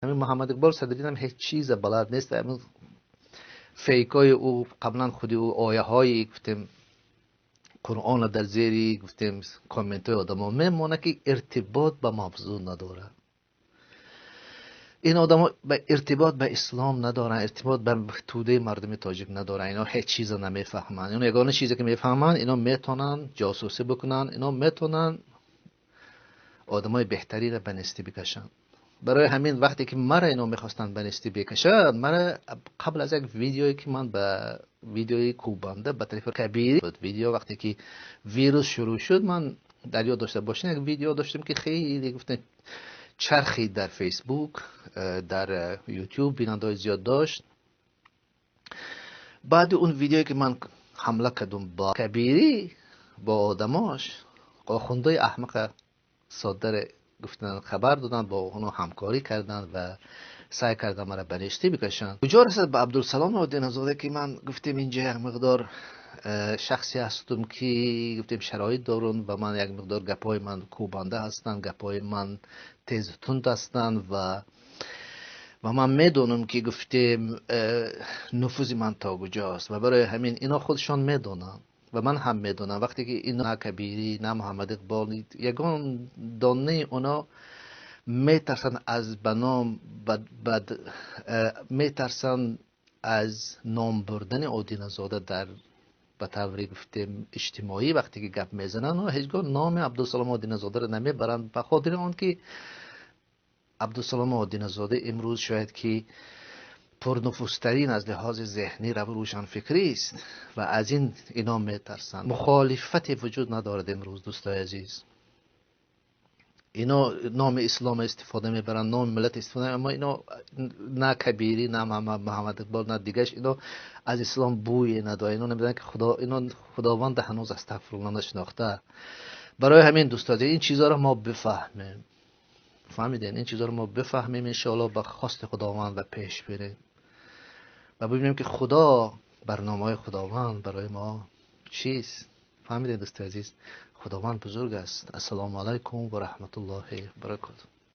Ҳамин Муҳаммад Иқбол Садриддин ҳам ҳеҷ чиз балад нест. Ҳамин фейкҳои ӯ, қаблан худи ӯ ояҳои гуфтем Қуръонро дар зери гуфтем комментҳои одамо мемонад, ки иртибот ба мавзӯъ надорад. Ин одамо ба иртибот ба ислом надоранд, иртибот ба тӯдаи мардуми тоҷик надоранд. Ино ҳеҷ чизро намефаҳманд. Ино ягона чизе ки мефаҳманд, ино метавонанд ҷосусӣ бикунанд, ино метавонанд одамои беҳтариро ба нестӣ бикашанд. Барои ҳамин вақте ки мара ино мехостанд ба нестӣ бикашанд, мара қабл аз як видеое ки ман ба видеои кӯбанда ба тарафи Кабирӣ буд, видео вақте ки вирус шурӯъ шуд, ман дар ёд дошта бошем, як видео доштем ки хеле гуфтем чархид дар Фейсбук, дар Ютуб бинандаҳои зиёд дошт. Баъди он видеое ки ман ҳамла кардум ба Кабирӣ бо одамош, охундои аҳмақа соддаре гуфтан хабар доданд, бо онҳо ҳамкорӣ карданд ва саъй карданд мара ба нестӣ бикашанд. Куҷо расад ба Абдулсалом Одиназода, ки ман гуфтем инҷа як миқдор шахсе ҳастум, ки гуфтем шароит дорум ва ман як миқдор гапҳои ман кӯбанда ҳастанд, гапҳои ман тезу тунд ҳастанд ва ман медонам, ки гуфтем нуфузи ман то куҷост, ва барои ҳамин ино худшон медонанд ва ман ҳам медонам. Вақте ки ино на Кабирӣ, на Муҳаммад Иқбол, ягон донаи оно метарсанд аз ба ном бад, метарсанд аз ном бурдани Одиназода дар ба таври гуфтем иҷтимоӣ. Вақте ки гап мезананд, ҳеҷ гоҳ номи Абдусалом Одиназодаро намебаранд, ба хотири он ки Абдусалом Одиназода имрӯз шояд ки пурнуфузтарин аз лиҳози зеҳнӣ рӯшанфикрист ва аз ин ино метарсанд. Мухолифате вуҷуд надорад имрӯз, дӯстои азиз. Ино номи ислом истифода мебаранд, номи миллат истифода, аммо ино на Кабирӣ, на Муҳаммад Иқбол, на дигаш, ино аз ислом бӯе надоранд. Ино намедонанд, ки худо, ино Худованда ҳанӯз, астағфируллоҳ, нашинохта. Барои ҳамин, дӯстои азиз, ин чизҳоро мо бифаҳмем. Фаҳмидем, ин чизҳоро мо бифаҳмем, иншоаллоҳ, ба хости Худованд ва пеш бирем ва бибинем, ки худо барномаҳои Худованд барои мо чист. Фаҳмидем, дӯстои азиз, Худованд бузург аст. Ассалому алайкум ва раҳматуллоҳи баракоту.